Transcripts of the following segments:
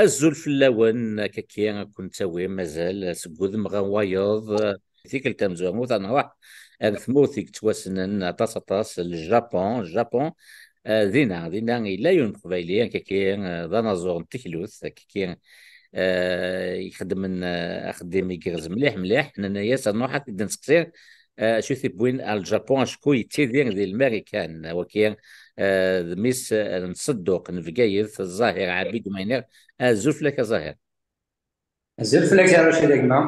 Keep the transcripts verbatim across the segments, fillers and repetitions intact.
Azul fell-awen, akka-kki ad ken-ttawim mazal seg wudem ɣer wayeḍ. Tikkelt tamezwarut ad nruḥ ar tmurt i yettwassnen aṭas aṭas, le Japon. Le Japon, eh, dinna, dinna yella yiwen n Uqbayli, akka-kki, eh, d anaẓur n teklut, akka-kki, eh, ixeddmen, eh, axeddim igerrez mliḥ mliḥ. Nenna-yas ad nruḥ ad t-id-nseqsi, eh, acu i t-iwwin ar Japon, acku yettidir di Lmarikan. Waki, eh, d mmi-s, eh, n Sedduq n Bgayet, Ẓahir Ɛabid, ma iniɣ, azul fell-ak a Ẓahir. Azul fell-ak a Racid, a gma.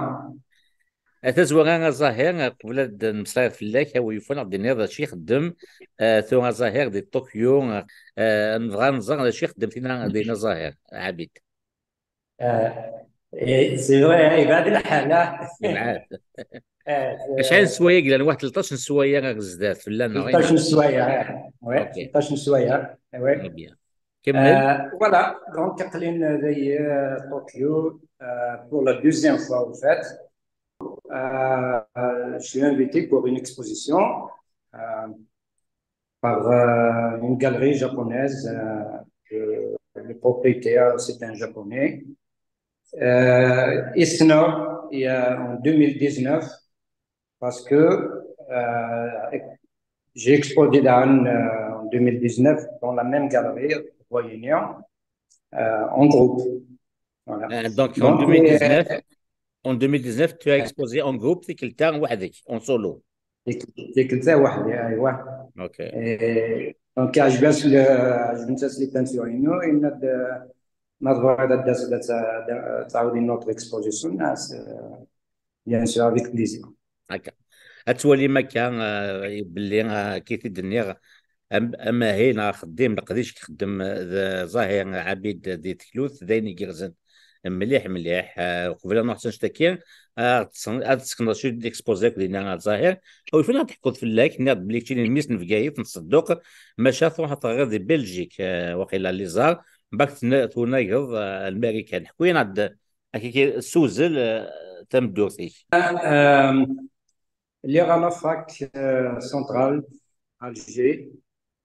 A tazwara a Ẓahir, qbel ad nmeslayeḍ fell-ak, a wi yufan ad d-tiniḍ acu ixeddem, eh, tura Ẓahir di Tokyo, eh, nebɣa ad nẓer acu ixeddem tina dinna Ẓahir Ɛabid. Eh, eh, c'est vrai, hein, yebɛed lḥal, ah. Yebɛed. Eh, acḥal n sswayeɛ i yellan? Waḥed tleṭṭac n sswayeɛ ar zdat fell-aneɣ, tleṭṭac n sswayeɛ, eh. Ouais, ok. Tleṭṭac n sswayeɛ, eh, ouais. Très bien. Kemmel. Euh, voilà, donc aql-in dayi, euh, Tokyo, euh, pour la deuxième fois, au fait. Euh, euh, je suis invité pour une exposition, euh, par, euh, une galerie japonaise. Euh, le, le propriétaire, c'est un Japonais. Euh, il y a, en deux mille dix-neuf, parce que, euh, j'ai exposé dans, euh, en deux mille dix-neuf dans la même galerie, Royaume, euh, en groupe. Voilà. Euh, donc, en donc, deux mille dix-neuf, euh, en deux mille dix-neuf, tu as exposé en groupe, tikkelt-a weḥd-k, en solo. Tikkelt-a weḥd-i, aywa. Ok. Et donc, عجبت له، عجبت les peintures-inu, yenna-d, euh, ma tebɣiḍ ad d-taseḍ ad ta-, ad tɛawdeḍ une autre exposition, ah, c'est, euh, bien sûr, avec plaisir. Akka. Ad twalim akka, eh, belli, eh, akka i t-id-nniɣ, am-, amahil neɣ axeddim, leqdic i ixeddem, eh, d Ẓahir Ɛabid di teklut, d ayen igerrzen mliḥ, mliḥ. Eh, uqbel ad nruḥ s annect-agi, eh, ad tsen-, ad d-tessekneḍ acu d l'exposé akk dinna a Ẓahir. Awi fell-aɣ ad teḥkuḍ fell-ak, nniɣ-d belli keččini d mmi-s n Bgayet, n Sedduq, maca truḥeḍ teɣriḍ di Belgique, eh, waqila les arts, mbagak tna-, tunageḍ, eh, Lmarikan. Ḥku-yaɣ-d akka, ssewzel, eh, tameddurt-ik. Euh, Lliɣ à la fac, euh, centrale Alger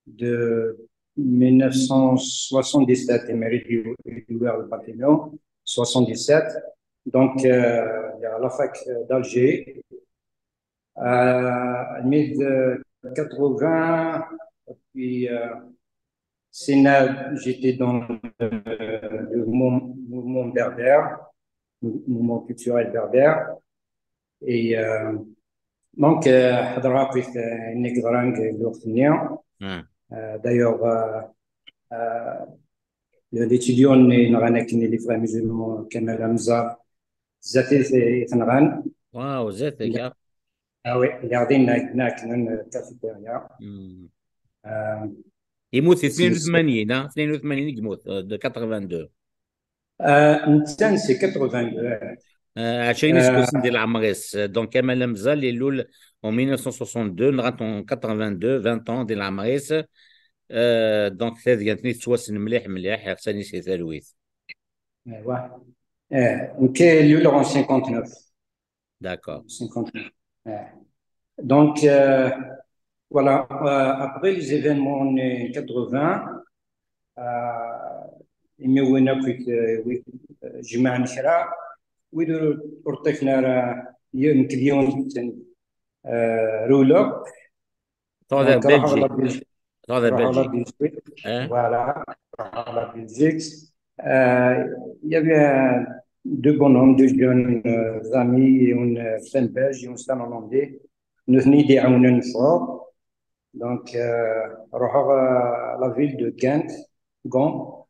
de mille neuf cent soixante-dix-sept, imi i d-yewwi le bâtiment, soixante-dix-sept. Donc, euh, à la fac d'Alger, euh, en mille quatre-vingts, et puis, euh, sinon, j'étais dans le, le mou-, mouvement berbère, le mouvement culturel berbère. Et, euh, donc, euh, حضرت في النيغرانغ الوقت النيا. Hmm. Euh, d'ailleurs, euh, euh, l'étudiant نغان أكن les frères musulmans Kamal Hamza, زاتي في نغان. Wow, زاتي. Ah oui, il y a des ناك ناك cafétéria. Hmm. Euh, يموت في اثنين وثمانين، ها؟ اثنين وثمانين يموت، euh, de quatre-vingt-deux. Euh, نتا c'est quatre-vingt-deux. Euh, عشرين iseggasen di leɛmer-is. Donc, Kamal Hamza, ilul en mille neuf cent soixante-deux, nɣan-t en quatre-vingt-deux, vingt ans di leɛmer-is. Euh, donc, tadyant-nni tettwassen mliḥ, mliḥ, ixṣan-is di talwit. Aywa. Euh, nekk ilul en cinquante-neuf. D'accord. Cinquante-neuf. Euh, donc, euh, voilà, euh, après les événements en quatre-vingts, euh, imi win akk, euh, wid, euh, jemɛen kra, wid ur, ur ṭṭifen ara, y-, nekk d yiwen deg-sen, euh, rewleɣ. Truḥeḍ ar Belgique. Truḥeḍ ar Belgique. Voilà, truḥeḍ ar Belgique. Euh, il y avait, euh, deux bonhommes, deux jeunes, euh, amis, yiwen, euh, c'est un Belge, yiwen c'est un Hollandais. Nutni i d-iɛawnen fort. Donc, euh, ruḥeɣ, euh, la ville de Ghent, Gand.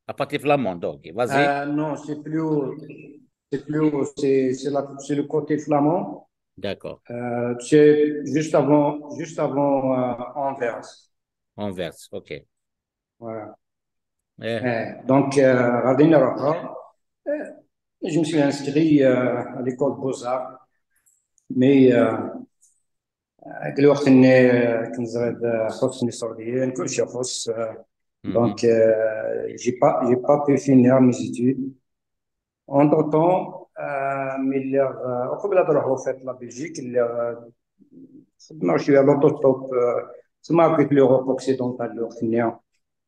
À partir flamand, donc, vas-y. Euh, non, c'est plus haut. C'est plus haut, c'est, c'est la, c'est le côté flamand. D'accord. Euh, c'est juste avant, juste avant, euh, Anvers. Anvers, ok. Voilà. Eh. Euh, donc, euh, غادي نروح. Euh, je me suis inscrit, euh, à l'école Beaux-Arts. Mais, euh, deg lweqt-nni, euh, akken teẓriḍ, euh, xuṣṣen iṣurdiyen, kulci ixuṣṣ, euh, donc, euh, j'ai pas, j'ai pas pu finir mes études. Entre-temps, euh, mi lliɣ, euh, uqbel ad ruḥeɣ, au fait, la Belgique, lliɣ, euh, xeddmeɣ cwiya l'autostop, euh, tsemma akkit l'Europe occidentale lweqt-nni,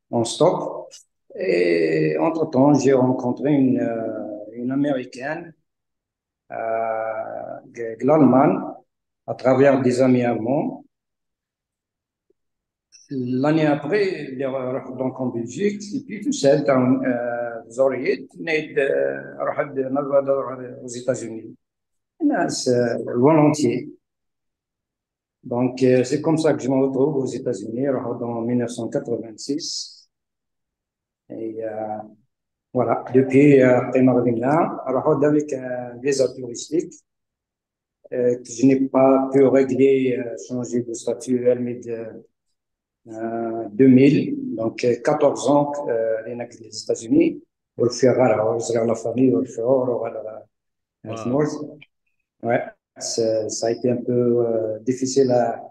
en stop. Et entre-temps, j'ai rencontré une, euh, une Américaine, euh, de, de l'Allemagne, à travers des amis allemands. L'année après, donc en Belgique, et puis tout seul, dans, euh, Zurich, aux États-Unis. C'est volontiers. Donc, euh, c'est comme ça que je me retrouve aux États-Unis, en mille neuf cent quatre-vingt-six. Et, euh, voilà, depuis, euh, après Marvina, avec un visa touristique, euh, que je n'ai pas pu régler, euh, changer de statut, elle m'a dit, euh, deux mille, donc, euh, quatorze ans, euh, les États-Unis, pour faire la famille, pour faire Ouais, ça a été un peu, euh, difficile à,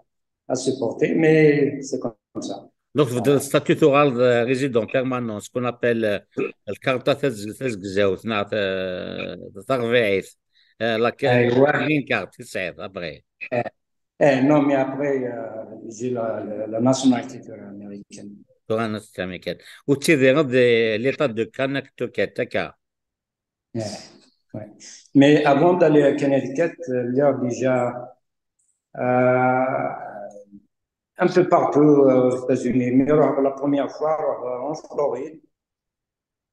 à supporter, mais c'est comme ça. Donc, le statut oral de résident permanent, ce qu'on appelle, euh, le carte, euh, la green card, c'est ça, après. Eh, eh, non, mais après, euh, j'ai la, la, la nationalité américaine. Pour la nationalité américaine. Ou tu es de l'État de Connecticut, d'accord. Ouais, ouais. Mais avant d'aller à Connecticut, euh, il y a déjà, euh, un peu partout, euh, aux États-Unis. Mais la première fois, euh, en Floride,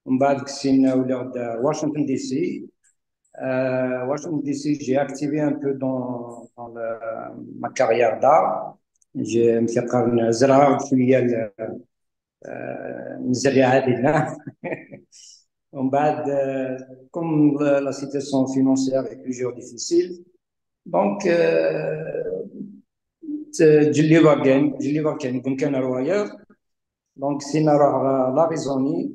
on va de Washington D C. Euh, Washington D C, j'ai activé un peu dans, dans le, ma carrière d'art. J'ai, je suis نزرع هاد الناس. En بعد, euh, comme la, la situation financière est toujours difficile, donc, euh, je l'ai pas gagné, je l'ai pas gagné, donc, un ailleurs. Donc, c'est l'Arizona.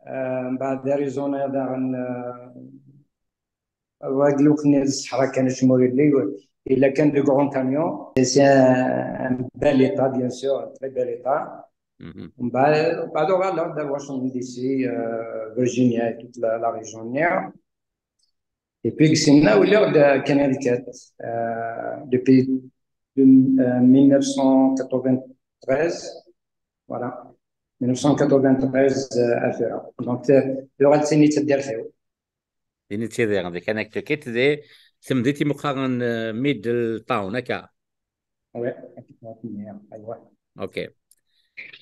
Euh, بعد Arizona, dans, euh, Guadalupe, c'est le Grand Canyon. C'est un, un bel état, bien sûr, un très bel état. Mhm. Bah, bah, dans, dans, dans Washington D C, euh, Virginia et toute la, la région nord. Et puis, c'est là où l'heure de Connecticut, euh, depuis, euh, mille neuf cent quatre-vingt-treize, voilà, mille neuf cent quatre-vingt-treize, euh, à faire. Donc, euh, le reste, c'est une étude d'archives. Di Nitider, di Connecticut, di temdint i meqqaren, euh, Middletown, akka. Ouais, aywa. Ok.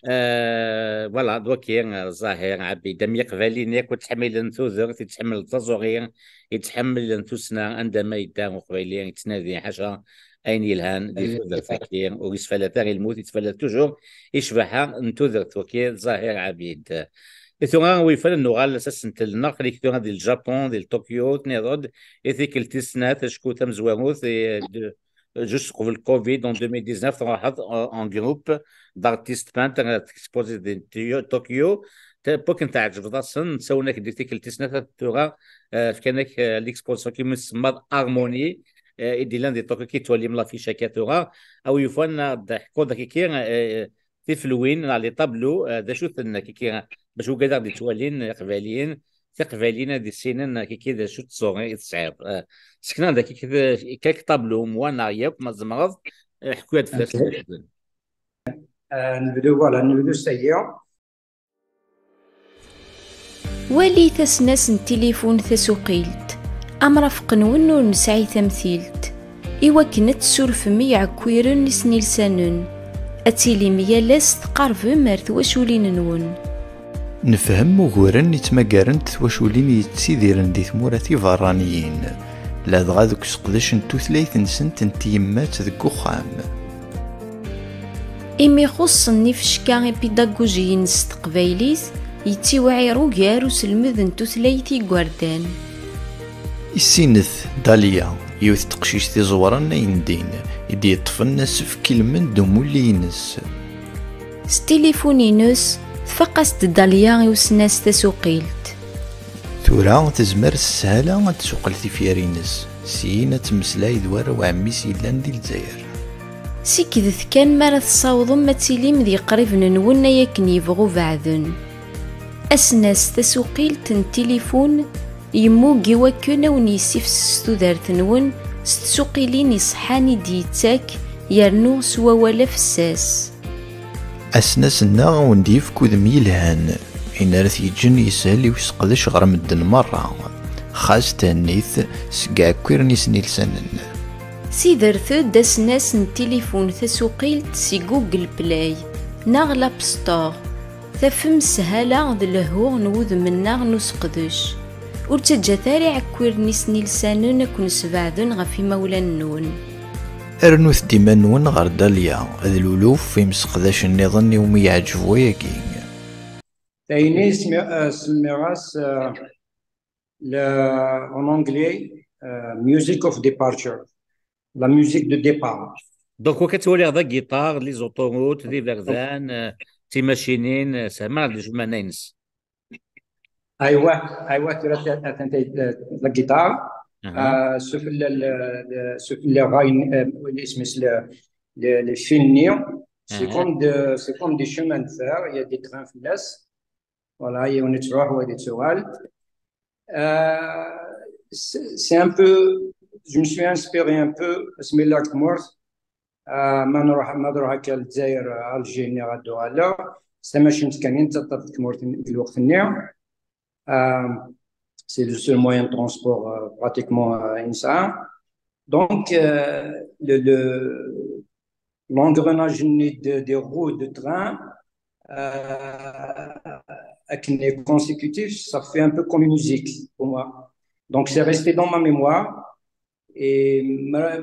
Euh, voilà, d waki, euh, Zahir Abid, am Iqbayliyen akk i yettḥemmilen tudert, i yettḥemmilen taẓuri, i yettḥemmilen tussna, anda ma yedda Uqbayli yettnadi, ḥaca ayen yelhan di tudert-agi, ur yettfalat ara i lmut, yettfalat toujours i ccbaḥa n tudert, waki d Zahir Abid. I tura, wi yufan ad nuɣal s asentel-nneɣ, aql-ik tura di Japun, di Tokyo, tenniḍ-d, i tikkelt tis snat, acku tamezwarut, i, d-, juste qbel covid, en deux mille dix-neuf, truḥeḍ, euh, en groupe d'artistes peintres, euh, t'exposer di Tokyo, Tokyo, t-, akken tɛeǧbeḍ-asen, sawlen-ak-d i tikkelt tis snat, ad tura, euh, fkan-ak, euh, l'exposition qui semmaḍ Harmonie, euh, i d-illan di Tokyo, ki ttwalim l'affiche akka tura, a wi yufan ad d-ḥkuḍ akka, euh, tifelwin, neɣ les tableaux, euh, d acu-ten, kiki, bac wigad ad ɣ-d-ittwalin, Iqbayliyen, Tiqbayliyin ad issinen, kiki, d acu d tẓuri i tesɛiḍ. Euh, sken-aɣ-d, kiki, quelques tableaux, mwa neɣ yakk, ma tzemreḍ, euh, ḥku-aɣ-d fell-asen. Ok. Euh, nebdu, voilà, nebdu s tagi. Wali tasnast n tilifun tasuqilt. Amrafeq-nwen ur nesɛi tamtilt. Iwakken ad tessurfem iɛekkiren isnilsanen, ad tilim yal ass tqarbem ar twaculin-nwen. Nefhem uguren i ttmagarent twaculin yettidiren di tmura tiberraniyin, ladɣa deg useqdec n tutlayt-nsent n tyemmat deg uxxam. Imi xuṣṣen ifecka ipidagujiyen s teqbaylit, yettiwɛir ugar uselmed n tutlayt igerdan. Issinet Dahlia, yiwet n teqcict iẓewren ayendin, i d-yeṭṭfen asefk i lmend n umulli-ines. S tilifun-ines, tfaq-as-d Dahlia i usnas tasuqilt. Tura tezmer s sshala ad tsuqel tifyar-ines, syin ad temmeslay d warraw ɛemmi-s yellan di Lezzayer. Sikdet kan mi ara tessawḍem ad tilim d yeqriben-nwen ay akken yebɣu beɛden. Asnas tasuqilt n tilifun yemmug i wakken a wen-yessifses tudert-nwen s tsuqilin iṣeḥḥan i d-yettak, yernu s wawal afessas. Asnas-nneɣ a wen-d-yefk udem yelhan, win ara t-yeǧǧen yeshel i useqdec ɣer medden merra, xas tahnit seg iɛekkiren isenilsanen. Sidret-d asnas n tilifun tasuqilt si Google Play neɣ l'App Store. Tafem sshala d lehhu n wudem-nneɣ n useqdec. Ur ttaǧǧat ara iɛekkiren isnilsanen ad ken-sbeɛden ɣef imawlan-nwen. Rnut-d iman-nwen ɣer Dahlia d Luluf, imseqdac nniḍen iwumi yeɛǧeb wayagi. Tayni smi-, eh, semmiɣ-as, eh, le, en anglais, eh, music of departure, la musique de départ. Donc, wakka ttwaliɣ d agiṭar, les autoroutes, d iberdan, eh, d timacinin, eh, sehmeɣ-d d acu lmeɛna-ines. Aywa, aywa, tura ta-, atan ta-, la guitare. Aha. Euh, sufella le, le, sufella ɣayen, euh, isem-is le, le, le fil-nni. C'est aha, comme de, c'est comme des chemins de fer, il y a des trains fell-as. Voilà, yiwen yettruḥ, wa yettruḥ. Euh, c'est, c'est un peu, je me suis inspiré un peu, asmi llant tmurt, ah, ma nruḥ, ma nruḥ akka Lezzayer, Alger, nniɣ ad uɣaleɣ s tamacint kan i nettaṭṭaf deg tmurt n, deg lweqt-nni. Ah, c'est le seul moyen de transport, euh, pratiquement, euh, i nesɛa. Donc, euh, le, le, l'engrenage-nni de, des roues de train, euh, akken est consécutif, ça fait un peu comme une musique pour moi. Donc, c'est resté dans ma mémoire. Et ma-,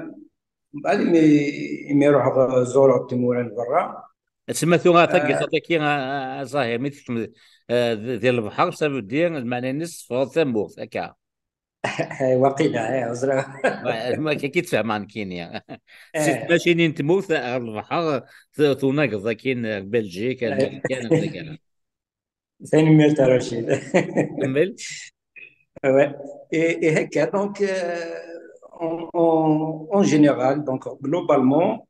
mbeɛd imi, imi ruḥeɣ zureɣ timura n berra. Tsemma tura, euh, tagiṭart-agi, a, a, a Zahir, mi tekcem, euh, di, di lebḥer, ça veut dire, lmeɛna-ines teffɣeḍ tamurt, akka. Waqila, eh, ẓriɣ. Wa-, ma akka i ttfehmeɣ nekkini. Si eh, tmacinin n tmurt ɣer lebḥer, t-, tunageḍ akkin ar Belgique, ar eh, Marikan, ar taggara. Tanemmirt a Rachid. Kemmel. Ouais. Et, et hekka, donc, euh, en, en, en général, donc, globalement,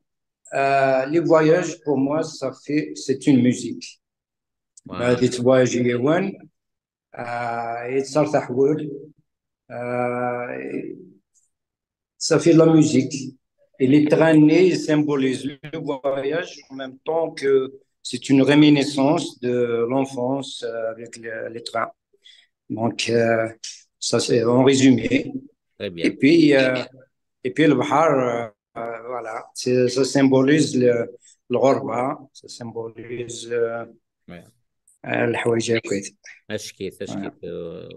euh, les voyages, pour moi, ça fait, c'est une musique. Wow. Bah, des voyages, euh, et ça, ça roule. Euh, ça fait la musique. Et les trains, ils symbolisent le voyage en même temps que c'est une réminiscence de l'enfance, euh, avec le, les trains. Donc, euh, ça, c'est en résumé. Très bien. Et puis, euh, et puis le bahar, euh, euh, voilà, c'est, ça symbolise le, le ghorba, ça symbolise, euh, ouais, euh, le hawaj. Acki-t, acki-t, euh,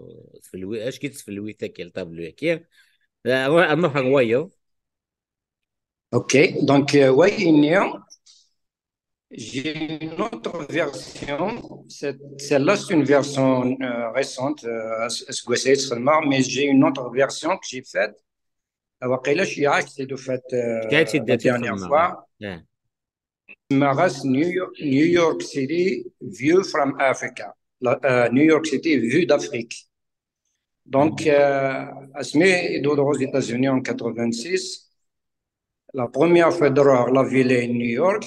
tfelwi-, acki-t tfelwit-agi, le tableau-agi. Euh, ouais, à nous, ouais. Ok, donc, euh, ouais, il y a, j'ai une autre version. C'est, celle-là, c'est une version, euh, récente, euh, à ce, à ce que c'est seulement, mais j'ai une autre version que j'ai faite. Waqila ceyɛeɣ-tt-id, au fait, euh, la dernière fois. Semmaɣ-as New York, New York City View from Africa. La, euh, New York City Vue d'Afrique. Donc, euh, asmi i d-uwḍeɣ aux États-Unis en quatre-vingt-six, la première fois d-ruḥeɣ la ville n New York,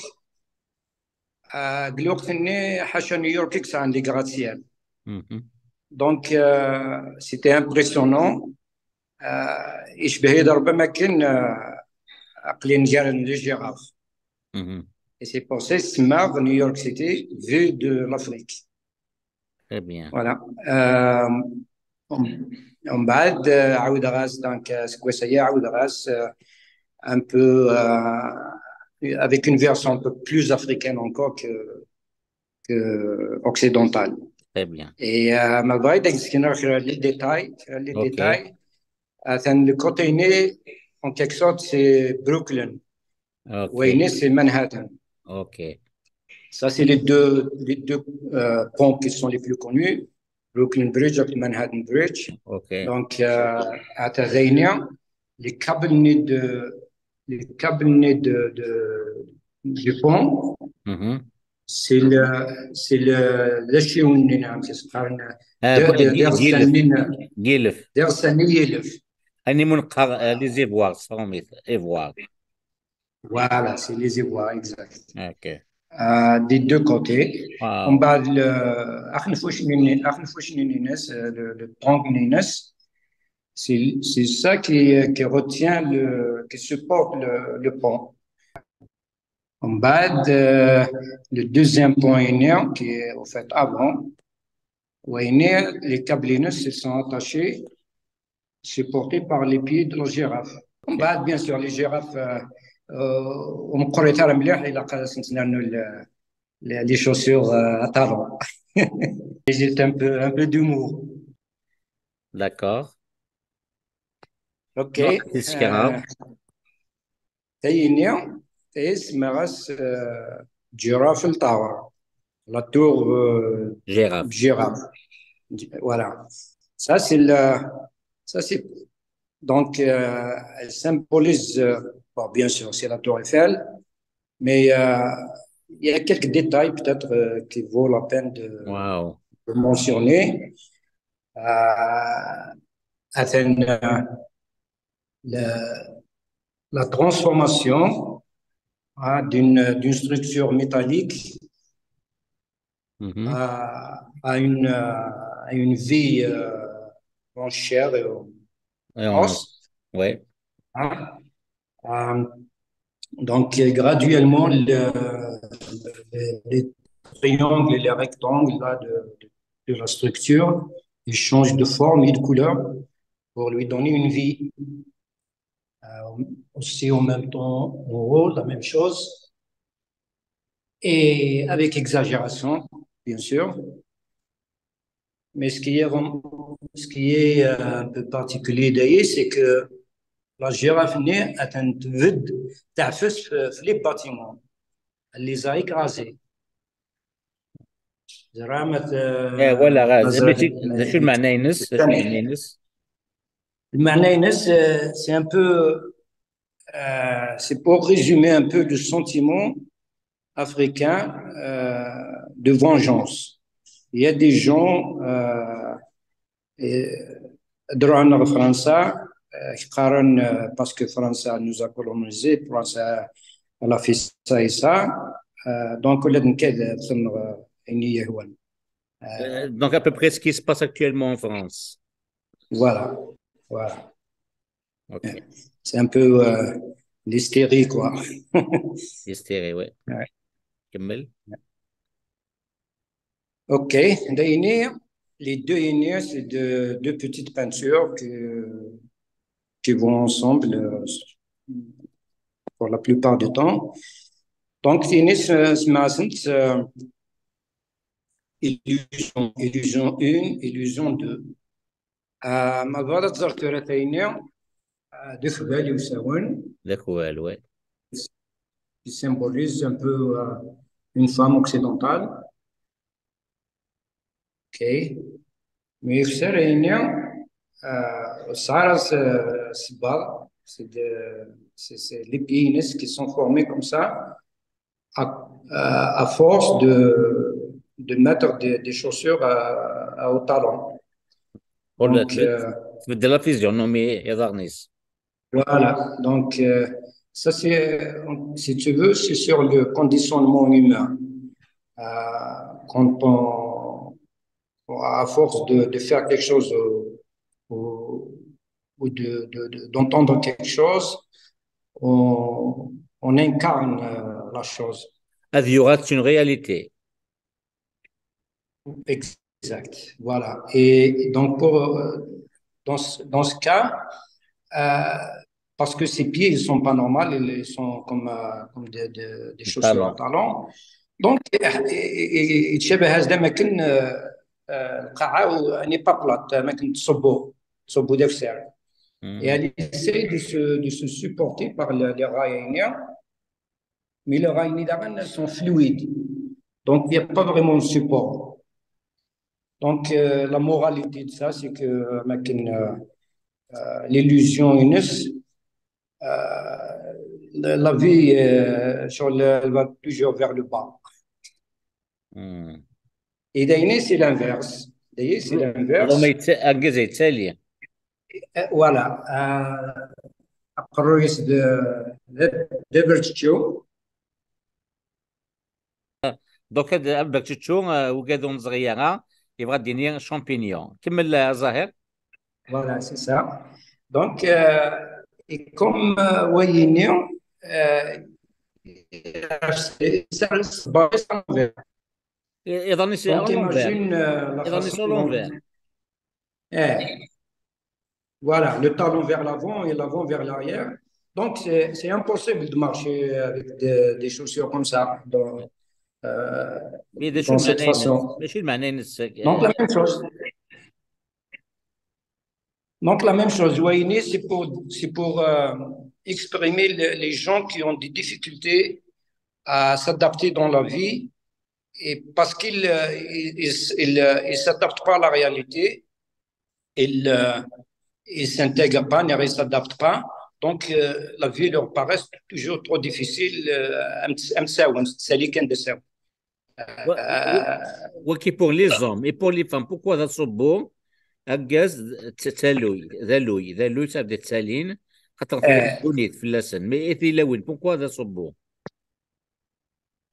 euh, deg lweqt-nni, ḥaca New York i yesɛan des gratte-ciel. Donc, euh, c'était impressionnant. Euh, yecbeḥ-iyi-d Rebbi am akken, euh, aql-i ngar les girafes. Et c'est pour ça semmaɣ New York City, vue de l'Afrique. Très bien. Voilà. Euh, mbeɛd, euh, ɛawdeɣ-as, donc, euh, seg wass-agi, ɛawdeɣ-as, euh, un peu, euh, avec une version un peu plus africaine encore que, que occidentale. Très bien. Et, euh, ma bɣiɣ ad ak-d-sekneɣ kra les détails, kra les détails. Atan le côté-nni, en quelque sorte, c'est Brooklyn. Ok. Wayen-nni, c'est Manhattan. Ok. Ça, c'est les deux, les deux, euh, ponts qui sont les plus connus, Brooklyn Bridge et Manhattan Bridge. Ok. Donc, euh, à Tazaynia, les câbles de, les câbles de, de, du pont, c'est le, c'est le, d acu i wen-nnan, c'est ce qu'on, ah, de, de, d iɣsan-nni n yilef. D iɣsan-nni n yilef. Ayen umi neqqar, euh, les ivoires, s tṛumit, ivoires. Voilà, c'est les ivoires, exact. Ok. Euh, des deux côtés. Wow. Mbeɛd le, axenfuc-nni, axenfuc-nni-ines, euh, le, le tronc-nni-ines, c'est, c'est ça qui, qui retient le, qui supporte le, le pont. ومن بعد, euh, le deuxième point, qui est au fait avant, وين les câbles, ils sont attachés, supportés par les pieds de la girafe. ومن بعد, bien sûr, les girafes, euh, euh, ومقريت على مليح, إلا قال سنتنا les, les chaussures, euh, à talons. J'ai un peu, un peu d'humour. D'accord. Ok. Euh, tayini, c'est Maras, euh, Giraffe Tower. La tour, euh, girafe. Girafe. Voilà. Ça, c'est le, ça, c'est, donc, euh, elle symbolise, euh, bon, bien sûr, c'est la tour Eiffel, mais, euh, il y a quelques détails peut-être, euh, qui vaut la peine de, wow, de mentionner. Euh, atan, euh, la, la transformation, hein, d'une, d'une structure métallique, mhm, à, à une, euh, à une vie, euh, en chair et en, et en os. Ouais. Hein ? Euh, donc, euh, graduellement, le, les, les triangles et les rectangles là, de, de, de la structure, ils changent de forme et de couleur pour lui donner une vie. Euh, aussi, en même temps, en haut, la même chose. Et avec exagération, bien sûr. Mais ce qui est, ce qui est, euh, un peu particulier d'ailleurs, c'est que la girafe ني atan tbedd, teɛfes في, في les bâtiments. Elle les a écrasés. زعما, euh, eh, voilà, d acu lmeɛna-ines, d acu lmeɛna-ines? Lmeɛna-ines, euh, c'est un peu, euh, c'est pour résumer un peu le sentiment africain, euh, de vengeance. Il y a des gens, euh, et, ddreɣ ɣer Fransa, euh, qqaren, euh, parce que France nous a colonisés, France, euh, elle a fait ça et ça. Euh, donc, ula d nekk ad xedmeɣ, euh, ayen i yi-yehwan. Euh, donc, à peu près ce qui se passe actuellement en France. Voilà, voilà. Ok. C'est un peu, euh, l'hystérie, quoi. L'hystérie, ouais. Ouais. كمل. Ok, dayini, les deux ini, c'est de, deux petites peintures que, qui vont ensemble, euh, pour la plupart du temps. Donc, ini, c'est, c'est, c'est, euh, illusion, illusion un, illusion deux. Euh, ma tebɣiḍ ad tẓer tura tayini, euh, d akbal i usawen. D akbal, ouais. Il symbolise un peu, euh, une femme occidentale. Ok. Mais c'est rien, euh, ça, c'est, c'est bas, c'est de, c'est, c'est les pieds qui sont formés comme ça. À, à, à force de, de mettre des, des chaussures à, à, aux talons. Donc, euh, de la physionomie, voilà. Donc, euh, ça, c'est, si tu veux, c'est sur le conditionnement humain. Euh, quand on, à force de, de faire quelque chose ou, ou, ou de, de, de, d'entendre quelque chose, on, on incarne, euh, la chose. Ad yuɣal d une réalité. Exact, voilà. Et donc, pour, euh, dans ce, dans ce cas, euh, parce que ses pieds, ils sont pas normaux, ils sont comme, euh, comme des, des, des chaussures à talons. Donc, euh, et, et, et, et, euh, euh, القاعة n'est pas plate, أماكن تصبو, تصبو داك السعر. Et elle essaie de se, de se supporter par les, les rails aériens. Mais les rails aériens sont fluides. Donc, il n'y a pas vraiment de support. Donc, euh, la moralité de ça, c'est que, euh, أماكن, euh, euh, l'illusion ines, euh, la, la vie, euh, sur le, elle va toujours vers le bas. Hmm. Et d'ailleurs, c'est l'inverse. D'ailleurs, c'est l'inverse. Argaz yettali. Euh, voilà. Euh, aqerruy-is d, d, d aberčečču. Donc, ad, aberčečču, euh, ugad ur neẓri ara, yebɣa ad d-yini champignon. Kemmel, euh, Zahir. Voilà, c'est ça. Donc, euh, et comme, euh, wayini, euh, C'est c'est- c'est basé à l'envers. Iḍan-is à Donc l'envers. Imagine euh, la Iḍan-is à façon dont... l'envers. Eh, voilà, le talon vers l'avant et l'avant vers l'arrière. Donc c'est c'est impossible de marcher avec des, des chaussures comme ça, dans, euh, Mais de dans cette manière, façon. ماشي المعنى نسك. Donc la même chose. Donc la même chose, Wayne, c'est pour, c'est pour euh, exprimer le- les gens qui ont des difficultés à s'adapter dans la vie et parce qu'ils euh, ils, ils, ils, euh, ils s'adaptent pas à la réalité, ils euh, ils s'intègrent pas, ne s'adaptent pas. Donc euh, la vie leur paraît toujours trop difficile. Euh, am- am- ساون, c'est les cas de ça. Wa- wa- waki pour les hommes et pour les femmes, pourquoi d aṣubbu? Argaz d t- d talluy, d alluy, d alluy, ça veut dire ttalin, xaṭer Euh, ddunit fell-asen. Mais i tilawin, pourquoi d aṣubbu?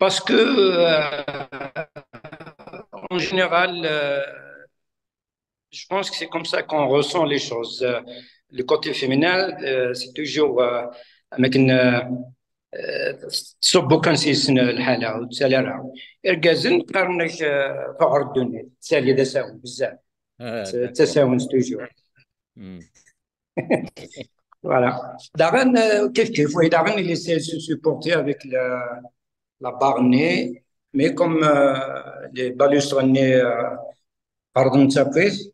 Parce que, euh, en général, euh, je pense que c'est comme ça qu'on ressent les choses. Euh, le côté féminin, euh, c'est toujours euh, avec une, euh, euh, تصب كان سيسن الحالة وتسالى راه. Irgazen قرنك فغر الدنيا تسالي ذا ساون بزاف. Ah, C'est d'accord. c'est toujours. Hmm. Voilà. Darren, euh, كيف كيف, oui, Darren, il essaie de se supporter avec la, la barre nez, mais comme euh, les balustrades nez, euh, pardon, ça pèse,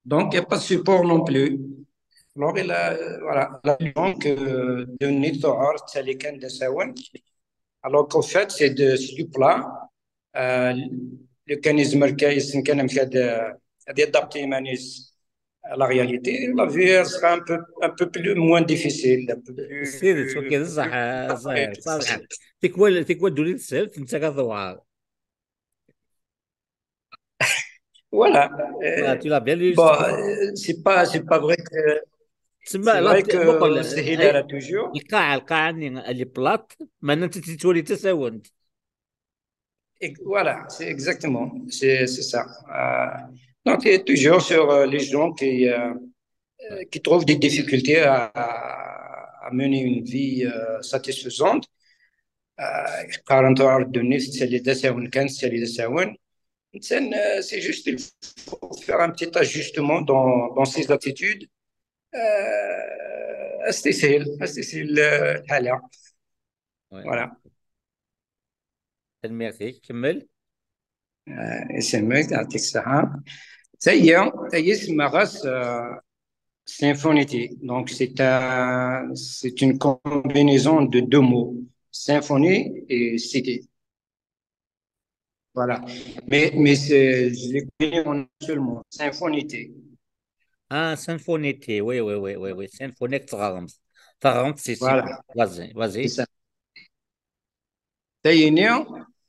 donc il n'y a pas de support non plus. Alors, il a, euh, voilà, la raison que de نيت تعور تسالي كان ذا ساون. Alors qu'au fait, c'est de, c'est du plat. Euh, le كان يزمر كايس كان مشاد هذه adapter يمانيس à la réalité, la vie elle sera un peu, un peu plus moins difficile, un peu plus C'est des trucs, c'est ça, ah, ça, ça, c'est quoi, c'est quoi, de l'île, c'est une saga de voir. Voilà. Voilà, Euh, tu l'as bien lu. Bon, euh, c'est pas, c'est pas vrai que تسمى c'est لا vrai ت- que بقول c'est أي- هلالة toujours. القاعة القاعة اللي بلاط معناتها انت تولي تساوند. Et voilà, c'est exactement, c'est c'est ça. Euh, donc, il est toujours sur euh, les gens qui, euh, euh, qui trouvent des difficultés à, à mener une vie euh, satisfaisante. Euh, قارن تعرض الدنيا سالي دساون كان سالي دساون. C'est juste, il faut faire un petit ajustement dans, dans ses attitudes. Euh, أستسهل, أستسهل الحالة. Ouais. Voilà. Merci. كمل. Euh, يسلمك, يعطيك الصحة. Ça y est, ça y est, c'est ma race, euh, symphonité. Donc, c'est un, c'est une combinaison de deux mots, symphonie et cité. Voilà. Mais, mais c'est, je l'ai connu en un seul mot, symphonité. Ah, symphonité. Oui, oui, oui, oui, oui. Symphonique, تغرمت. تغرمت, c'est Voilà. Super. Vas-y, vas-y. C'est ça. Tayini,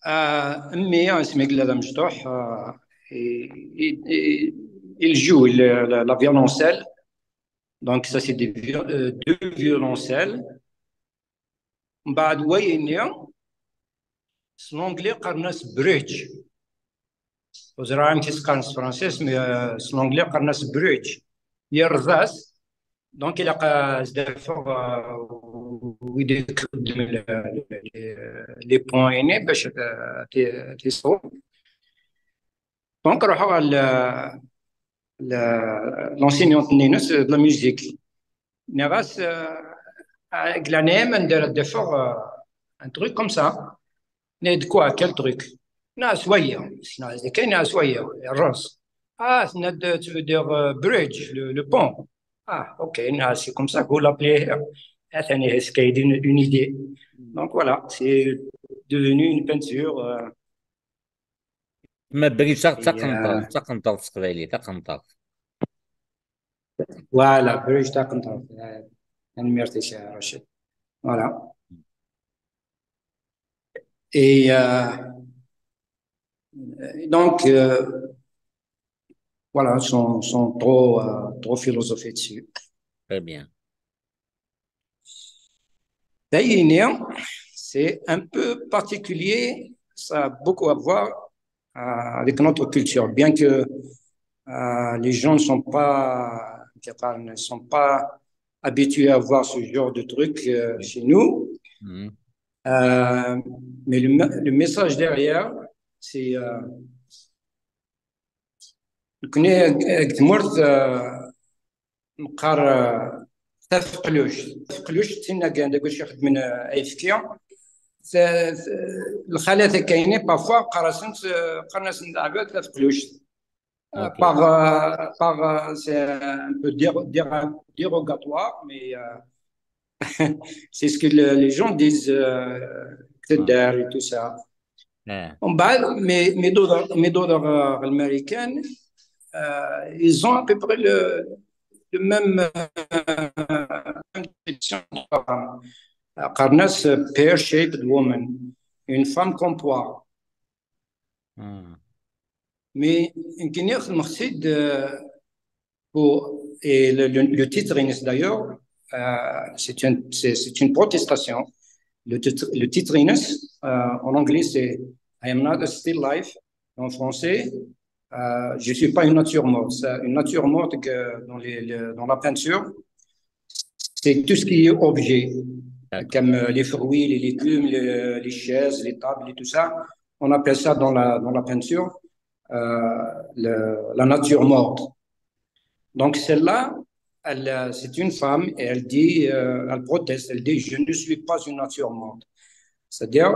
euh, mmi, اسمي قلادة مشطوح, euh, il, il, il joue le, le, la violoncelle. Donc, ça, c'est des viol- euh, deux violoncelles. من بعد ويني, c'est l'anglais قرناس bridge. وزرا عم تسقان فرانسيس, mais, euh, c'est l'anglais قرناس bridge. يرزاس, donc il a قاس دافع, euh, ويديك les points هنا باش, euh, ت- تصوب. Donc, روحوا على ال- l'enseignante نينوس de la musique. نغاس, euh, قلنا ما ندير دافع, euh, un truc comme ça. نيد quoi, quel truc? ناس ويا, ناس كاين ناس ويا, الراس. Ah, ناد, tu veux dire, euh, bridge, le, le pont. Ah, ok, ناس, c'est comme ça que vous l'appelez. Ah, c'est une, une idée. Donc voilà, c'est devenu une peinture. Euh, ما بغيتش et, euh, تقنطر تقنطر تقبايلي تقنطر. Voilà, bridge تقنطر. آه، merci, cher Rachid. Voilà. Et euh, donc, euh, voilà, sans, sans trop, euh, trop philosopher dessus. Très bien. Tayini, c'est un peu particulier, ça a beaucoup à voir, euh, avec notre culture, bien que, euh, les gens ne sont pas, ne sont pas habitués à voir ce genre de truc, euh, chez nous. Mhm. Euh, mais le, le message derrière, c'est euh, nekkni deg tmurt, euh, neqqar, euh, tafeqluct. Tafeqluct d tin deg wacu ixeddmen, euh, ayefki. Lxalat akka-ine, parfois qqar-asent, euh, qqaren-asent aɛbad tafeqluct. Euh, par, euh, par, euh, c'est un peu déro- déro- dérogatoire, mais euh, c'est ce que le- les gens disent, euh, que et tout ça. En bas, mais, mais d'autres, mais d'autres euh, américaines, euh, ils ont à peu près le, le même euh, même description. Qqaren-as pear-shaped woman, une femme comme poire. Mais nekkni xedmeɣ-t-id, euh, pour, et le, le, le titre-ines d'ailleurs, euh, c'est une, c'est, c'est une protestation. Le titre, le titre-ines, euh, en anglais, c'est I am not a still life. En français, euh, je suis pas une nature morte. C'est une nature morte que dans les, le- dans la peinture, c'est tout ce qui est objet, comme euh, les fruits, les légumes, les, les chaises, les tables et tout ça. On appelle ça dans la, dans la peinture euh, le- la nature morte. Donc celle-là, elle, euh, c'est une femme et elle dit, euh, elle proteste, elle dit, je ne suis pas une nature morte. C'est-à-dire,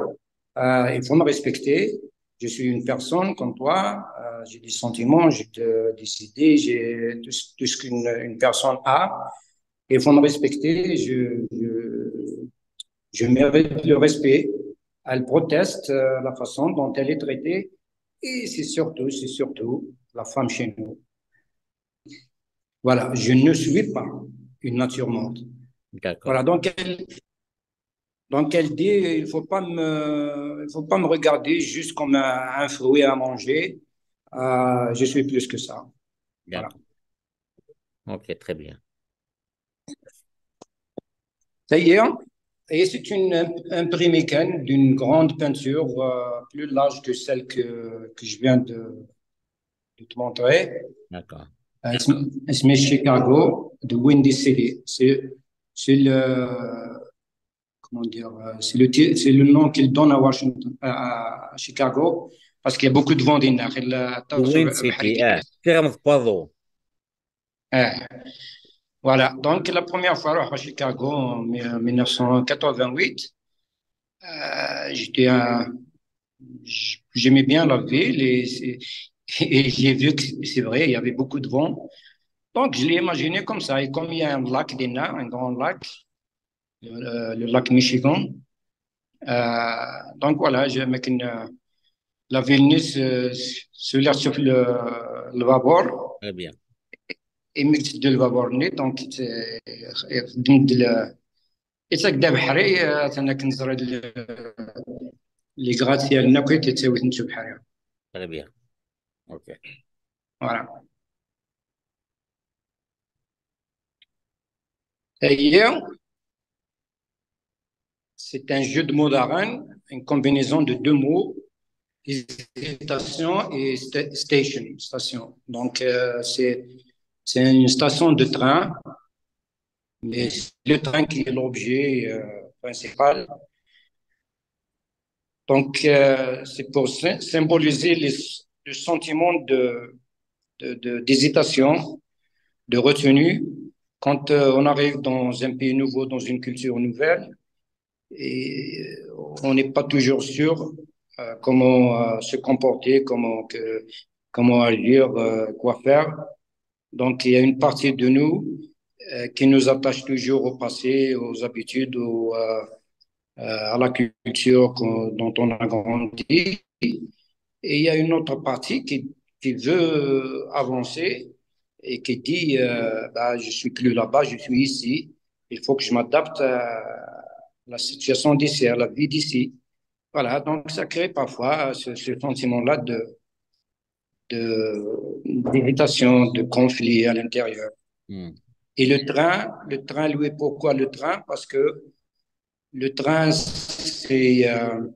euh, il faut me respecter. Je suis une personne comme toi. Euh, j'ai des sentiments, j'ai de- des idées, j'ai tout, ce- tout ce qu'une une personne a. Il faut me respecter. Je, je, je mérite le respect. Elle proteste euh, la façon dont elle est traitée. Et c'est surtout, c'est surtout la femme chez nous. Voilà, je ne suis pas une nature morte. Voilà, donc elle, donc elle dit, il faut pas me, il faut pas me regarder juste comme un, un fruit à manger. Euh, je suis plus que ça. Voilà. Ok, très bien. Ça y est, hein. Et c'est une imp- imprimée d'une grande peinture euh, plus large que celle que, que je viens de, de te montrer. D'accord. Euh, c'est c'est Chicago, de Windy City. C'est c'est le, comment dire, euh, c'est le, ti- c'est le nom qu'ils donnent à Washington, à, à Chicago, parce qu'il y a beaucoup de vent dans la Windy City, اه. كي غنضبطو. Eh. Voilà, donc la première fois à Chicago en mille neuf cent quatre-vingt-huit, euh, j'étais un- j- j'aimais bien la ville et, c'est- et j'ai vu que c'est vrai, il y avait beaucoup de vent. Donc je l'ai imaginé comme ça. Et comme il y a un lac, des nains, un grand lac, le, le lac Michigan, euh, donc voilà, je me la ville se, se lève sur le, le bâbord. Très bien. Et mix de le bâbord, donc c'est خدمت de la et ça كدا بحري تنا كنزر les gratte-ciels ناكل تتساوي تنشو بحري. Très bien. Ok. Voilà. Et c'est un jeu de mots d'arène, une combinaison de deux mots, hésitation et sta- station, station. Donc, euh, c'est c'est une station de train, mais c'est le train qui est l'objet euh, principal. Donc, euh, c'est pour sy- symboliser les- le sentiment de, de- de- d'hésitation, de retenue, quand euh, on arrive dans un pays nouveau, dans une culture nouvelle, et on n'est pas toujours sûr euh, comment euh, se comporter, comment, que- comment agir, euh, quoi faire. Donc, il y a une partie de nous euh, qui nous attache toujours au passé, aux habitudes, au, euh, euh, à la culture qu'on- dont on a grandi. Et il y a une autre partie qui, qui veut avancer et qui dit, euh, bah, je suis plus là-bas, je suis ici. Il faut que je m'adapte à la situation d'ici, à la vie d'ici. Voilà, donc ça crée parfois ce, ce sentiment-là de, de, d'hésitation, de conflit à l'intérieur. Hmm. Et le train, le train, lui, pourquoi le train ? Parce que le train, c'est, euh,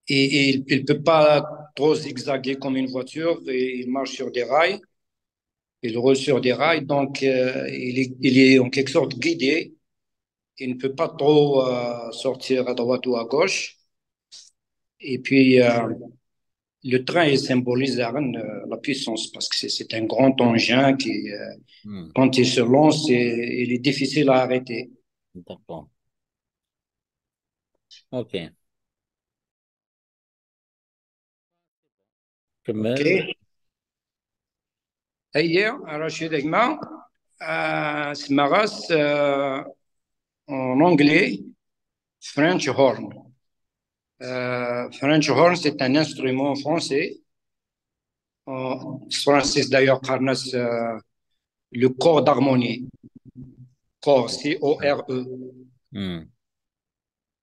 et, et il ne peut pas trop zigzaguer comme une voiture, et il marche sur des rails, il roule sur des rails, donc euh, il est, il est en quelque sorte guidé il ne peut pas trop euh, sortir à droite ou à gauche. Et puis, euh, le train, il symbolise la, la puissance parce que c'est un grand engin qui, euh, hmm. Quand il se lance, il est difficile à arrêter. D'accord. Ok. كمل. اوكي. هي رشيد اجمع. آه اسمها غاس آه en anglais French horn. Euh, French horn, c'est un instrument français. En français, d'ailleurs, euh, le corps d'harmonie. Corps, C O R E. Mm.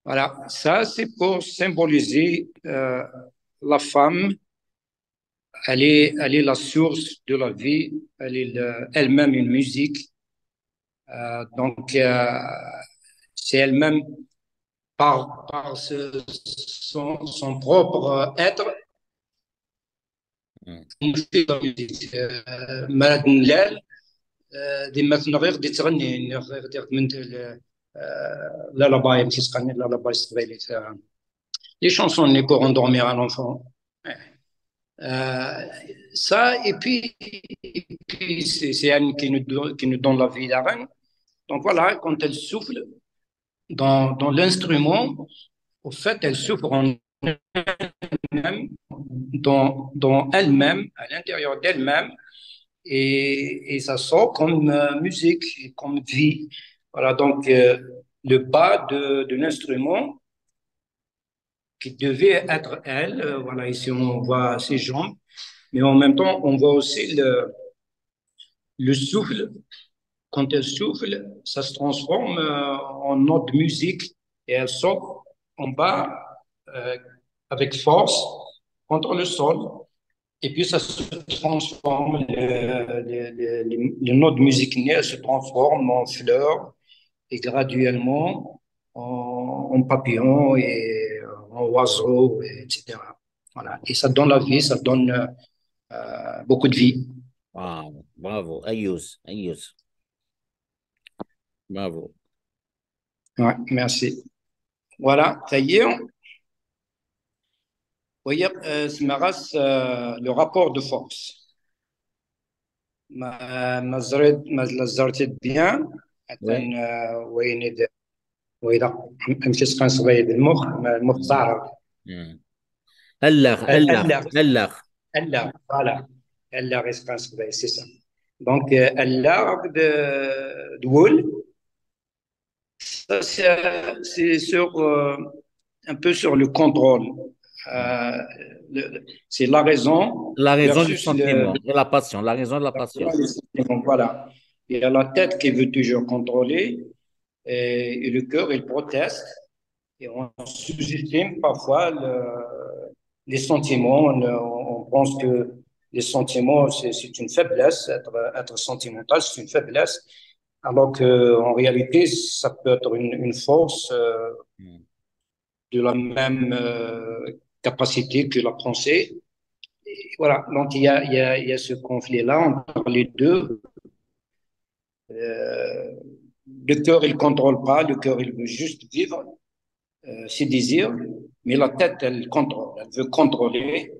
Voilà, ça c'est pour symboliser euh, la femme. Elle est, elle est la source de la vie, elle est elle-même une musique. Euh, donc, euh, c'est elle-même par, par ce, son, son, propre être. ما نلال ديما تنغير دي تغني نغير دير من lullaby كيسقاني lullaby تقبيلي les chansons pour endormir un enfant. Euh, ça, et puis, et puis c'est elle qui nous, donne, qui nous donne la vie d'avant. Donc voilà, quand elle souffle dans, dans l'instrument, au fait, elle souffle en elle-même, dans, dans elle-même, à l'intérieur d'elle-même, et, et, ça sort comme euh, musique, comme vie. Voilà, donc euh, le bas de, de l'instrument qui devait être elle. Euh, voilà, ici on voit ses jambes, mais en même temps on voit aussi le, le souffle. Quand elle souffle, ça se transforme euh, en note de musique et elle sort en bas euh, avec force contre le sol. Et puis ça se transforme, les, les, les, les notes musicales se transforment en fleurs et graduellement en, en papillon et en oiseau, et cetera. Voilà. Et ça donne la vie, ça donne euh, beaucoup de vie. Wow, bravo, Ayouz, Ayouz. Bravo. Ouais, merci. Voilà, ça y est. Oui, euh, euh, le rapport de force. ما ما زرت ما زرت bien. Oui. وين ويدا امشي سخان صبايد المخ المخ صعب. الاغ الاغ الاغ الاغ voilà. الاغ سخان صبايد c'est ça. Donc الاغ دول. Ça c'est sur euh, un peu sur le contrôle. Euh, c'est la raison. La raison du sentiment, de la passion. La raison de la passion. Voilà. Il y a la tête qui veut toujours contrôler et, et le cœur, il proteste. Et on sous-estime parfois le, les sentiments. On, on, pense que les sentiments, c'est une faiblesse. Être, être sentimental, c'est une faiblesse. Alors qu'en réalité, ça peut être une, une force euh, mm. de la même euh, capacité que la pensée. Et voilà, donc il y a, il y a, il y a ce conflit-là entre les deux. Euh, le cœur, il ne contrôle pas, le cœur, il veut juste vivre euh, ses désirs, mais la tête, elle contrôle, elle veut contrôler.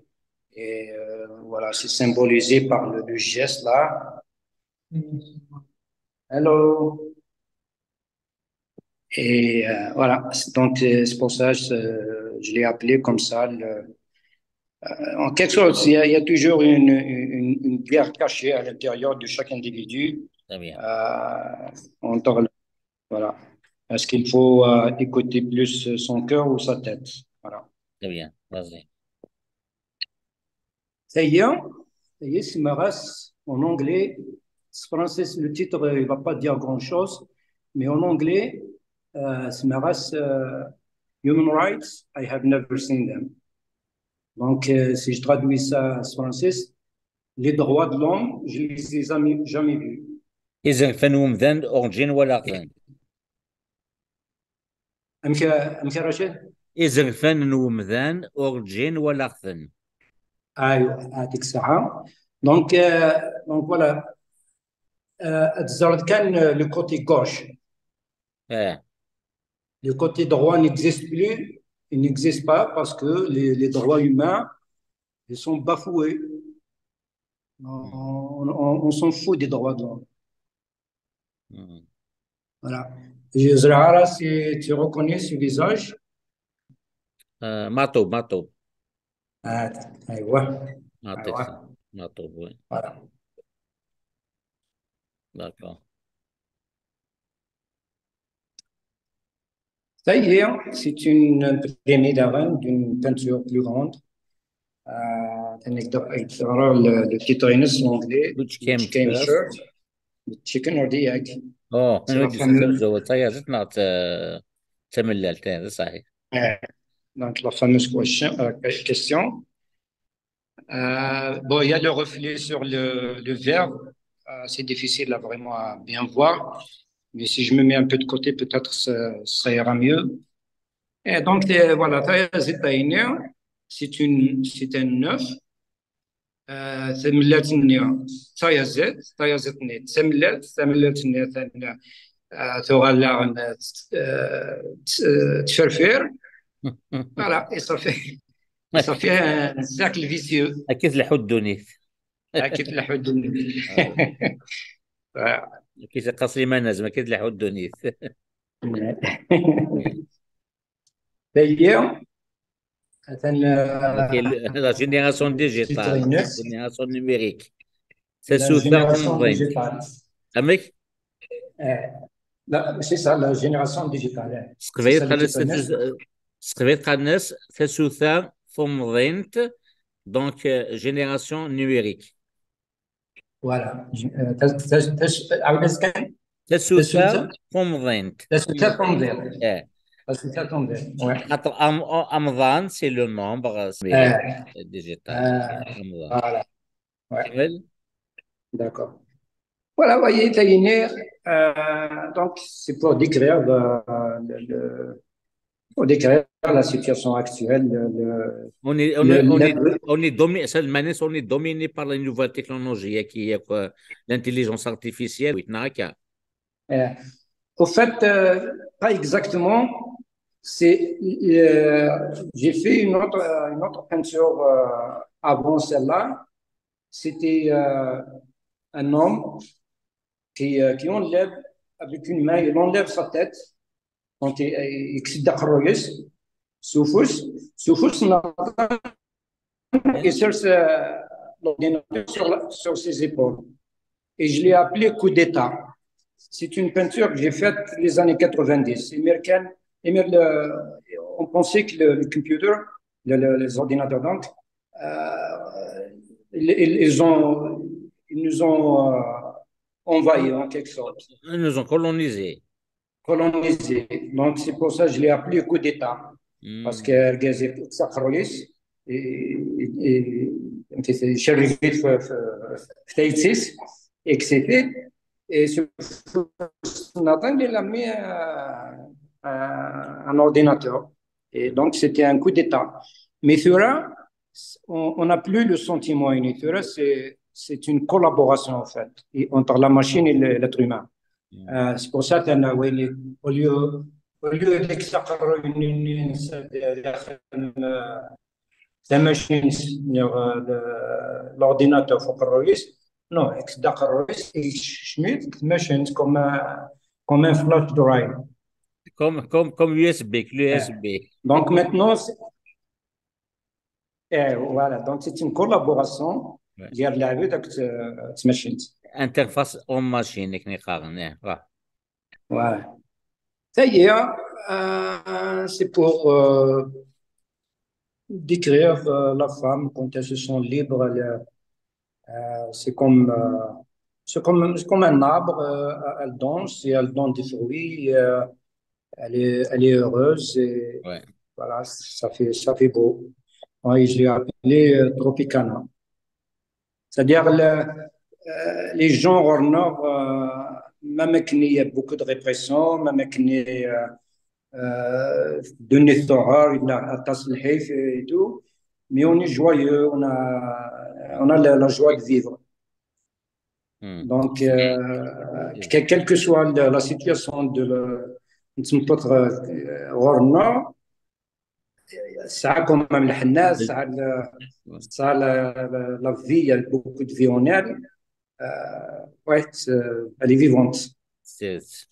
Et euh, voilà, c'est symbolisé par le, le geste là. Hello. Et euh, voilà, donc c'est pour ça que je, je l'ai appelé comme ça. Le, euh, en quelque sorte, il y, a, il y a toujours une, une, une, guerre cachée à l'intérieur de chaque individu. Très bien. Euh, entre, voilà. Est-ce qu'il faut euh, écouter plus son cœur ou sa tête? Voilà. Très bien, vas-y. Ça y est, ça y est, c'est ma race en anglais. C'est français, le titre, il ne va pas dire grand-chose, mais en anglais, euh, c'est ma race euh, Human Rights, I have never seen them. Donc, euh, si je traduis ça en français, les droits de l'homme, je ne les ai jamais, jamais vus. Izerfan n umdan urǧin walaɣ-ten. Amek amek a Racid? Izerfan n umdan urǧin walaɣ-ten. Aywa, هذيك الساعة. Donc, euh, donc voilà. Euh, ad tzerḍ kan euh, le côté gauche. Eh. Le côté droit n'existe plus, il n'existe pas parce que les, les droits humains, ils sont bafoués. On, on- on s'en fout des droits de l'homme. مم. Voilà. Je Zahara, si tu reconnais ce visage, آه، ماطوب، ماطوب. آه، ايوه. ماطوب. ايوه. ماطوب، oui. Voilà. D'accord. Ça y est, c'est une imprimée d'arène d'une peinture plus grande. Euh, le, le titre en anglais, Which came Which came first? First, the chicken or the egg? Oh, C'est la oui, fameuse- c'est ça, c'est la, c'est la, c'est la, c'est la, Euh, donc, la fameuse question. Euh, question. Euh, bon, il y a le reflet sur le, le verre. Euh, c'est difficile là, vraiment à bien voir. Mais si je me mets un peu de côté, peut-être ça, ça ira mieux. Et donc, euh, voilà, c'est une, c'est un œuf. Euh, c'est c'est c'est تغلى تفرفير. Voilà, et ça fait, ça fait un cercle vicieux. أكيد لحد دونيث. أكيد لحد دونيث. أكيد قصري ما نزم، أكيد لحد دونيث. D'ailleurs, la génération digitale, la génération numérique. C'est sous digitale. Avec C'est ça, la génération digitale. S teqbaylit qqaren-as tasuta tumḍint, donc euh, génération numérique. Voilà. Tasuta tumḍint. Tasuta tumḍint. Tasuta tumḍint. Ouais. Amḍan, c'est le nombre digital. Voilà. Ouais. D'accord. Voilà, voyez, euh, donc c'est pour décrire le, le, le pour décrire la situation actuelle. Le, on, est, on, le, est, on, est, on, est dominé, on est dominé par les nouvelles technologies, qui est l'intelligence artificielle. Euh, au fait, euh, pas exactement. C'est, euh, j'ai fait une autre, une autre peinture euh, avant celle-là. C'était euh, un homme qui, euh, qui enlève avec une main, il enlève sa tête. Donc, il, il, il, et sur, euh, l'ordinateur sur, sur ses épaules. Et je l'ai appelé Coup d'État. C'est une peinture que j'ai faite les années quatre-vingt-dix. Américaine, on pensait que le, le computer, le, le, les ordinateurs, donc, euh, ils, ils, ont, ils nous ont euh, envahis en quelque sorte. Ils nous ont colonisés. Colonisés. Donc, c'est pour ça que je l'ai appelé Coup d'État. Parce que et, et, et c'est شرفت في تايتسيس اكسيتي. Et ce matin, il a mis euh, un ordinateur. Et donc, c'était un coup d'État. Mais ثورة, on n'a plus le sentiment. C'est une collaboration, en fait, entre la machine et l'être humain. Euh, c'est pour ça qu'au lieu, au lieu ديك تقرر تماشين l'ordinateur فوق الرئيس. Non, داك الرئيس يشميت تماشين comme comme un flash drive. Comme, comme, comme U S B, l'U S B. Donc maintenant, eh, voilà, donc c'est une collaboration. ديال العباد داك تماشين. Interface homme-machine, كني قارن. Ouais. Ça y est, euh, c'est pour euh, décrire euh, la femme quand elle se sent libre. Elle, euh, c'est comme, euh, c'est comme, comme un arbre, euh, elle danse et elle donne des fruits. Euh, elle, est, elle est heureuse et ouais. Voilà, ça fait, ça fait beau. Oui, je l'ai appelé euh, Tropicana. C'est-à-dire, le, euh, les gens au nord, euh, même qu'il y a beaucoup de répression, même qu'il y a euh, de nettoyer, il y a et tout, mais on est joyeux, on a, on a la, la joie de vivre. Donc, euh, quelle que soit la, la situation de, le, n tmeṭṭut ɣ-, ɣur-neɣ, tesɛa quand même lḥenna, tesɛa la, tesɛa la, la, la vie, il y a beaucoup de vie en elle. Euh, ouais, c'est, elle est vivante. C'est-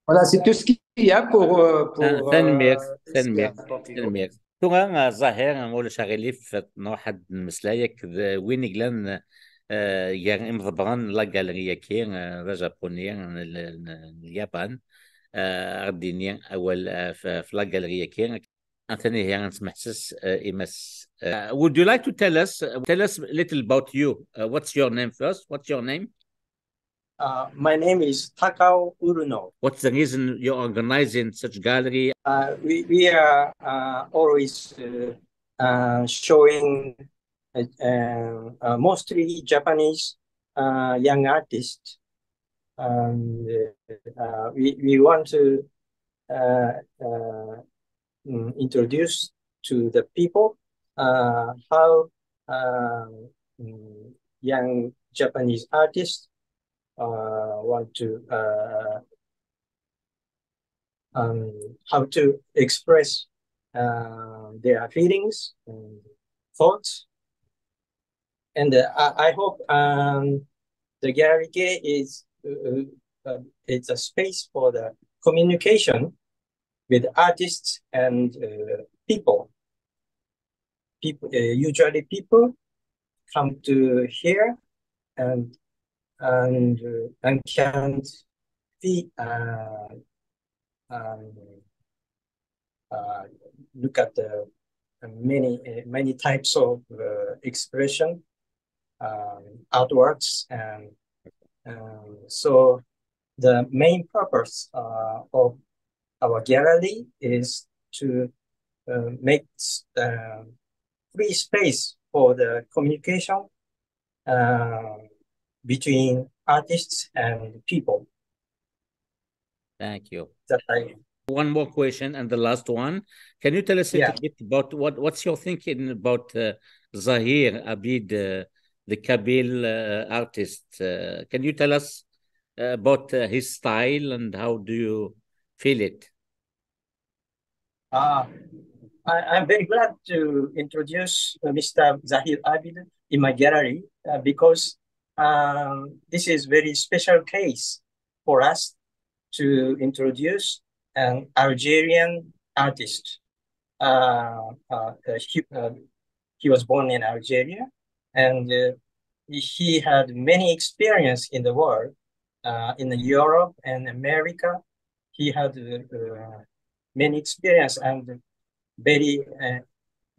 Voilà, c'est tout ce qu'il y a pour, euh, pour, Tan- tanemmirt, euh, tanemmirt, Esperanto. Tanemmirt. Tura, ah, Zahir, ma ulac aɣilif, nruḥ ad nmeslay akked win i yellan, ah, gar imḍebbren n la galerie-agi, ah, d ajapuni n, n, n Lyapan, ah, ad d-yini awal, ah, f, f la galerie-agi. Atan ihi ad nesmeḥses, ah, i Mass. Ah, would you like to tell us, tell us a little about you? Ah, what's your name first? What's your name? Uh, my name is Takao Uruno. What's the reason you're organizing such gallery? Uh, we, we are uh, always uh, uh, showing uh, uh, uh, mostly Japanese uh, young artists. And uh, uh, we, we want to uh, uh, mm, introduce to the people uh, how uh, mm, young Japanese artists uh, want to uh, um, how to express uh, their feelings and thoughts. And uh, I, I hope um, the Gallery K is uh, uh, it's a space for the communication with artists and uh, people. People uh, usually people come to here and and uh, and can see uh, um, uh, look at the many uh, many types of uh, expression, um, artworks, and um, so the main purpose uh, of our gallery is to uh, make uh, free space for the communication uh, between artists and people. Thank you. That I One more question and the last one. Can you tell us a Yeah. little bit about what, what's your thinking about uh, Zahir Abid, uh, the Kabyle uh, artist? Uh, can you tell us uh, about uh, his style and how do you feel it? Ah, I, I'm very glad to introduce uh, Mister Zahir Abid in my gallery uh, because um, this is very special case for us to introduce an Algerian artist. Uh, uh, uh, he, uh, he was born in Algeria, and uh, he had many experience in the world, uh, in Europe and America. He had uh, uh, many experience and very uh,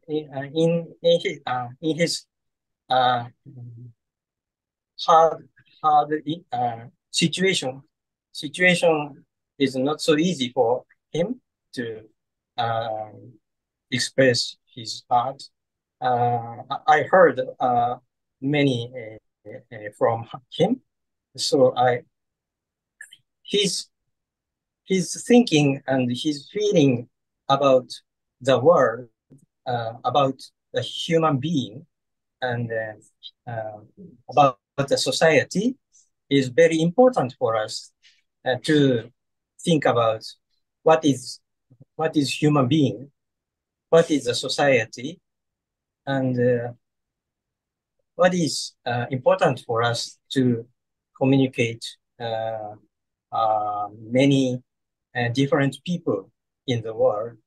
in, uh, in in his uh, in his uh, hard hard uh, situation situation is not so easy for him to uh, express his art. Uh, I I heard uh, many uh, uh, from him, so I his his thinking and his feeling about the world, uh, about the human being, and uh, uh, about the society is very important for us uh, to think about what is what is human being, what is the society, and uh, what is uh, important for us to communicate uh, uh, many uh, different people in the world.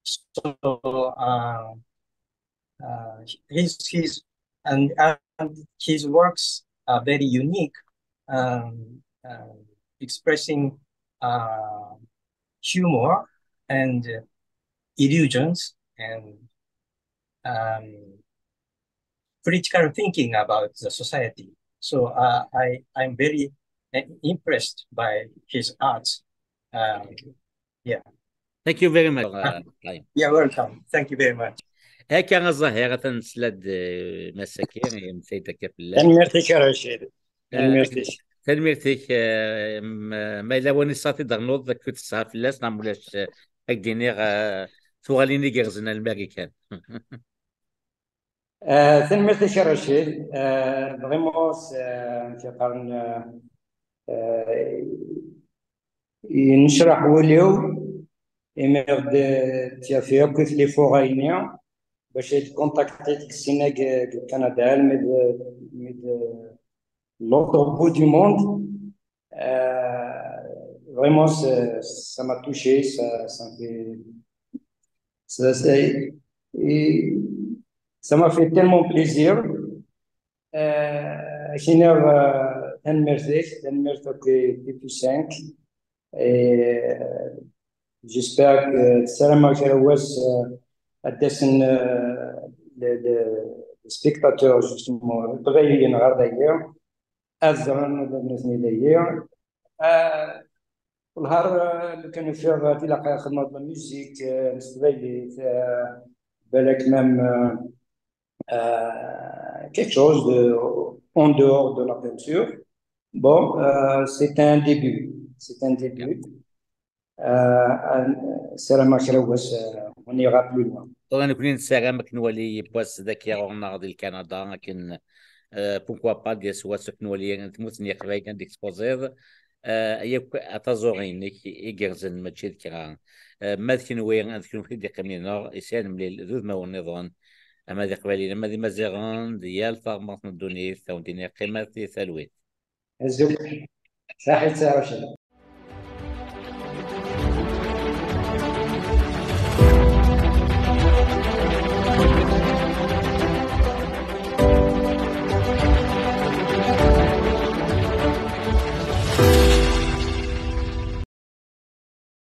So uh, uh, his his and, and his works are very unique, um, uh, expressing uh, humor and uh, illusions and um, critical thinking about the society. So uh, I I'm very uh, impressed by his art. Um, yeah. Thank you very much. Uh, Ibrahim. Yeah, welcome. Thank you very much. Akka a Zahir, atan nesla-d eh, Mass Akir, yemsayed akka fell-ak. Tanemmirt-ik a Racid. Eh, Tanemmirt-ik. Tanemmirt-ik, eh, m- ma yella win i tesɛiḍ ad d-ternuḍ, akud tesɛa fell-as, neɣ ma ulac, eh, ad k-d-iniɣ eh, tuɣalin igerrzen a Lmarikan. Eh, tanemmirt-ik a Racid. Eh, vraiment, c'est, eh, amek i qqaren, eh, eh, yennecraḥ wul-iw, imi ɣ-d-tyafi akk i tlifuɣa-ini, bac ad kontakti deg sin-agi deg Kanada, almi d, almi d l'autre bout du monde. Euh, vraiment, c'est- ça m'a touché, ça, ça me fait, ça, c'est- et ça m'a fait tellement plaisir. Euh, ak-iniɣ, euh, tanemmirt-ik, tanemmirt akk i T F cinq. Et, euh, j'espère que, ssarameɣ kra wass, euh, ad d-asen, euh, les, les, les spectateurs, justement, iqbayliyen ɣer dagi, ad ẓren ula d nutni dagi. Euh, Wellah, euh, lukan ufiɣ tilaq ad xedmeɣ la musique, euh, s teqbaylit, euh, balak même, euh, euh, quelque chose de, en dehors de la peinture. Bon, euh, c'est un début. C'est un début. Euh, ssarameɣ kra wass, euh, on ira plus loin. Tura nekkni nessaram ad k-nwali yiwwas dagi ɣur-neɣ di Lkanada, akken, euh, pourquoi pas, d wass ad k-nwali n tmurt n Yiqbayliyen ad d-ekspoziḍ, euh, yakk taẓuri-inek igerrzen, mačči d kra. Euh, ma d kenwi, ad kenwi d-iqqimen yid-neɣ, isi ad nemlil d udmawen nniḍen, ama d Iqbayliyen, ama d Imaziɣen, di yal taɣmert n ddunit, ad wen-d-iniɣ qqimet di talwit. Azul. Saḥit, saḥit.